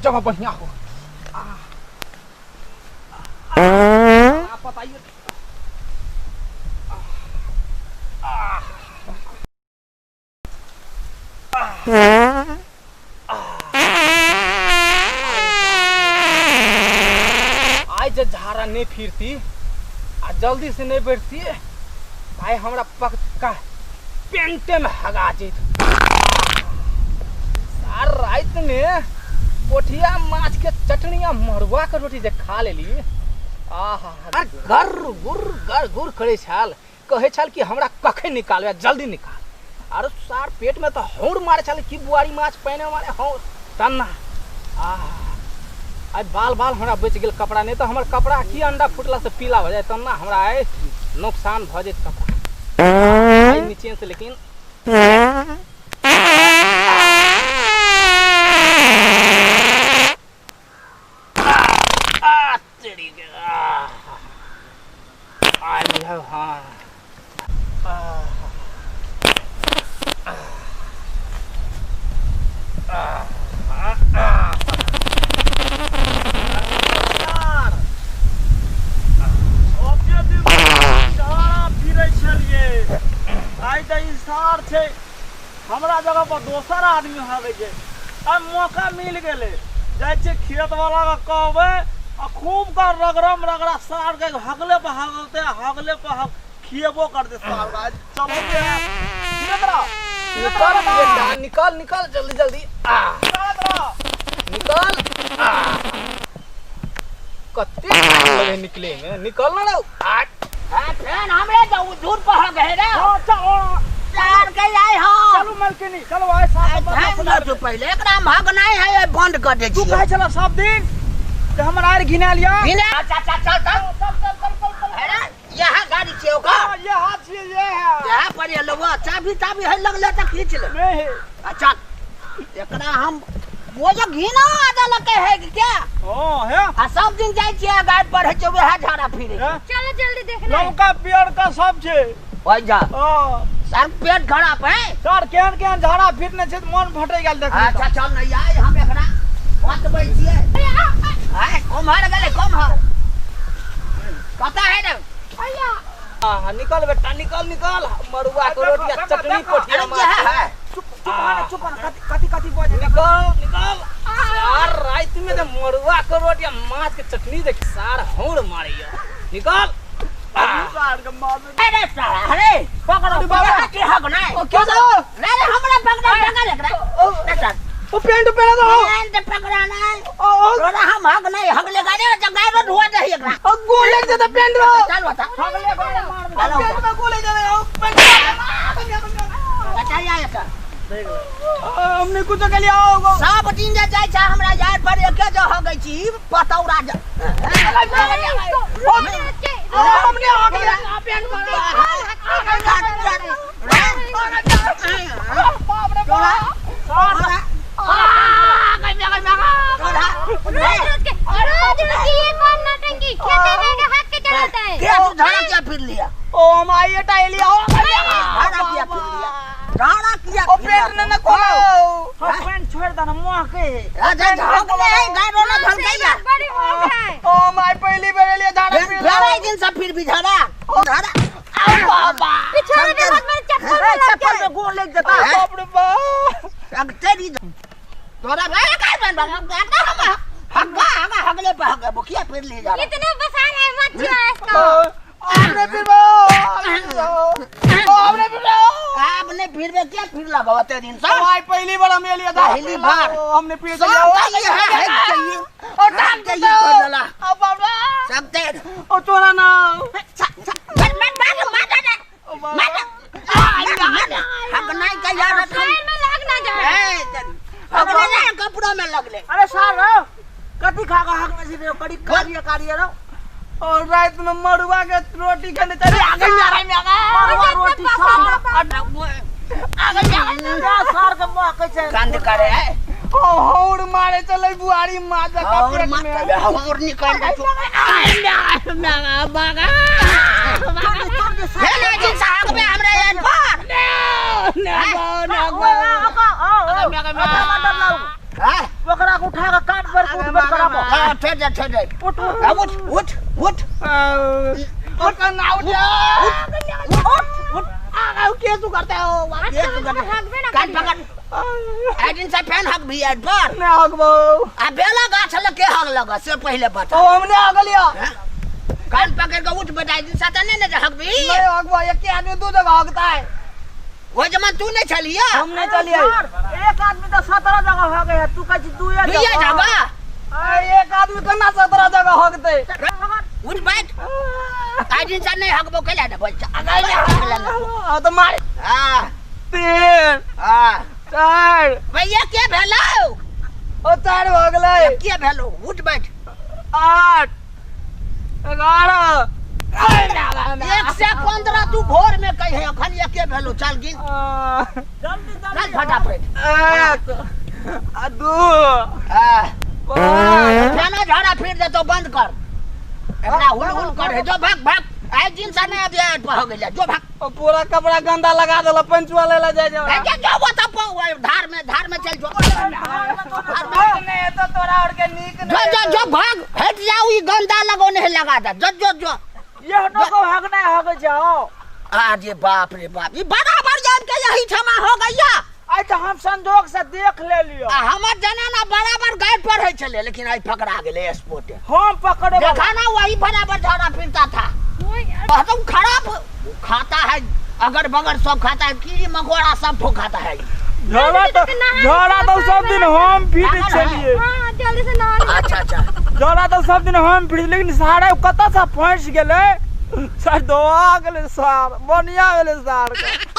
जगह बढ़िया हो। आ पता ही आइ जे झाड़ा नहीं फिरती आ जल्दी से नहीं बैठती, आइ हमरा पक्का पेंटे में हगा जेत। सार रात में पोठिया माछ के चटनी आ मरुआ के रोटी जे खा लेली, आहा गर गुर गर गुर करे छाल, कहै छल कि हमरा कखन निकालबै, जल्दी निकाल। अरे सार पेट में तो हौड़ मारे छल कि बुआरी माछ पहिने मारे हौड़ तन्ना। आहा आइ बाल बाल हमरा बचि गेल कपड़ा, नहीं तो हमर कपड़ा की अंडा फुटला से पीला हो जाए तन्ना, हमरा आइ नुकसान भऽ जायत कपड़ा। आइ नीचे से लेकिन आ तेरी के आ बुझाउ। हाँ ओते दिन झाड़ा फिरै छलियै, आइ तऽ ई सार छै हमरा जगह पर दोसर आदमी हगै छै। आइ मौका मिल गेलै, जाइ छियै खेत वाला के कहबै आ खूब का रगड़म रगड़ा सार के हगले पर हगलते, हगले पर हग खिएबो करते सार के। आज चलो के खेत रह, निकल बेटा, निकल निकल जल्दी जल्दी, आ निकल। आ कते टाइम लगे निकले में, निकल ना रहो। आ हाँ, फेन हमरे तो दूर पर हो गए रे। हाँ, चलो। चार के आए हो। चलू मलकिनी, चलो आए साथ में। टाइम न तू पहले एकरा में हग नहीं है, बंद कर दे। तू कहै छला सब दिन जे हमर आर घिना लिया। घिना। चल चल चल चल चल चल चल चल। अरे यहाँ गाड़ी छे ओकर। हाँ, ये हाथ छियै, ये है। यहाँ पर ये लोगो चाबी चाबी है लगले त खींच ले। नहीं है। अच्छा एकरा हम वो जो घिना आदा लगे है कि क्या? हाँ, है। आ सब दिन जाइ छियै गाड़ी पर है छै वएह झाड़ा फिरे। है? चलो जल्दी देखना। लमका पियर का सब छै। ओइ जा। हाँ। सर पेट खराब है। सर केहन केहन झाड़ा फिरने छै त मन फटै गेल देखै। अच्छा चल न आइ हम एकरा बतबै छियै। आइ कोम्हर गेलै कोम्हर? कतऽ है रे? आ निकल बेटा, निकल निकल। मरुआ के रोटी आ चटनी पोठिया अरे माछ। क्या है? चुप चुप ना, चुप ना, कथी कथी कथी बजे? निकल निकल। सार रात में तो मरुआ के रोटी आ माछ के चटनी देख सार हौड़ मारैया। निकल। सार के मार। अरे सारा, अरे पकड़ो पकड़ो के हक नहीं। ओ क्या दो? नहीं नहीं हमरा पकड़ा पकड़ एकरा। नहीं सर। ओ पेंट पहना दो। पेंट पकड़ा नहीं। ओ ओ तोरा हम हक नहीं, हक ले गाड़ी तो गाय रोड हुआ दे एकरा। ओ गोले दे दे पेंट रो। चल बता। हगले गोले मार दे। चलो। पेंट में गोले दे दे ओ पेंट। बताइए आया सर। हमने कुछ के लिए आओ। सब दिन जे जाइ छै हमरा यार पर एके जो हो गई छी पतौरा ज। हमने आ गया पेंट मारा। बाप रे बाप। रोज रोज के रोज रोज की ये कौन नौटंकी, खेते में के हक के चलाता है। क्या तू झाड़ा क्या फिर लिया? ओ हम आइए टाइलिया ओ झाड़ा किया फिर लिया? झाड़ा किया? ओ पेंट ने न खोलो। हाँ, पेंट छोड़ दे ना मुँह के। अच्छा झोंक ले है गाय रोना झलकैया। बड़ी हो गया है। ओ my पहली बेर लिए झाड़ा फिर फिर दिन से फिर भी झाड़ा झाड़ा। बाबा पिछवाड़े में बहुत बड़े चप्पल में लग चप्पल गए। में गोल लग जाता। बाप रे बाप। अब तेरी तोरा भाई काय बन बन हम हग्गा हग्गा हगले पे हग्गा बुखिया फिर ले जा इतना बसार है मत छुआ इसको। आपने फिर आपने फिर आपने फिर में क्या फिर लगावते दिन से भाई पहली बार हम ये लिया था। पहली बार। हमने फिर सब चाहिए है है चाहिए और सब चाहिए कर डाला अब बाप रे। सब तेर ओ तोरा ना मत मत मत मत मत मत हक नहीं का यार पैर में लग ना जाए। ए हक नहीं कपड़ों में लगले। अरे सार रहो कथी खा के हक में से कड़ी कारिया कारिया रहो। और रात में मरुआ के रोटी खाने चले आगे में आगे में आगे मरुआ रोटी सार आगे क्या सार के मुँह के छै। गंद करे है ओ हौड़ मारे चले बुआरी माँ का और पेट मत में। और निकल जा तू। हे ना जी साहब में हमरा यार पर ना ना ओ, ओ, ओ, ओ, ओ, ना डर लागू। हां ओकरा के उठा के काट पर उठ बैठ कराबो। हाँ, ठहर जा, ठहर जा। उठ उठ। हाँ, उठ उठ उठ। उठ ना, उठ उठ उठ। आ के तू करते हो, के तू करते हो? हगबे ना कान करियो। पकड़। आई दिन से फैन हक भी है पर ना हगबो। आ बेला गाछ लग के हक लगा से पहले बता। ओ हमने हगलिया। हाँ? कान पकड़ के उठ बेटा, आई दिन से तो नहीं ना हक भी। नहीं हगबो, एक ही आदमी दू जगह हगता है। वो जमा तू नहीं चलिया। हम नहीं चलिए। एक आदमी तो 17 जगह हो गए, तू कहै छी दुए दुइये जगह। एक आदमी केना 17 जगह हगते? उठ बैठ। आई दिन से नहीं हकबो कैला ना बोल। आ तो मार। हाँ 3 हाँ 4। भैया के भेलो? ओ 4 हो गेलै। के भेलो? उठ बैठ। 8 11। 1 से 15 तू भोर में कहे, अखन एके भेलो। चल गिन, जल्दी चल जल्दी फटाफट। 1 2 हाँ 5। खाना झाड़ा फिर दे तो बंद कर। एकरा हुल हुल कर है, जो भाग भाग। आई दिन से नहीं अभी आठ हो गेलै, जो भाग। ओ पूरा कपड़ा गंदा लगा देला, पंचुआ लेला जाय जो। ए, जो वो तो धार में, धार में चल जो। धार में। नहीं तो तोरा और के नीक जो जो जो भाग, हट जाओ, ई गंदा लगो नहीं लगा दे। जो जो जो। यह नो को हगना हग जाओ। अरे बाप रे बाप, ई बराबर जान के यही क्षमा हो गया। आई तो हम संजोग से देख ले लियो। आ हमर जनाना बराबर गाय पर है चले, लेकिन आई पकड़ा गेले स्पोर्ट। हम पकड़े वाला। देखा ना, वही बराबर झाड़ा फिरता था। एकदम खराब खाता है, अगर बगर सब खाता है, कीड़ी मकोड़ा सब ठो खाता है। झोला तो झोला तो सब दिन हम फिर चलिए। हां जल्दी से नहा ले। अच्छा अच्छा। झोला तो सब दिन हम फिर, लेकिन सारे कतऽ से फंस गेलै? सर धोआ गेलै सार, बढ़िया गेलै सार के।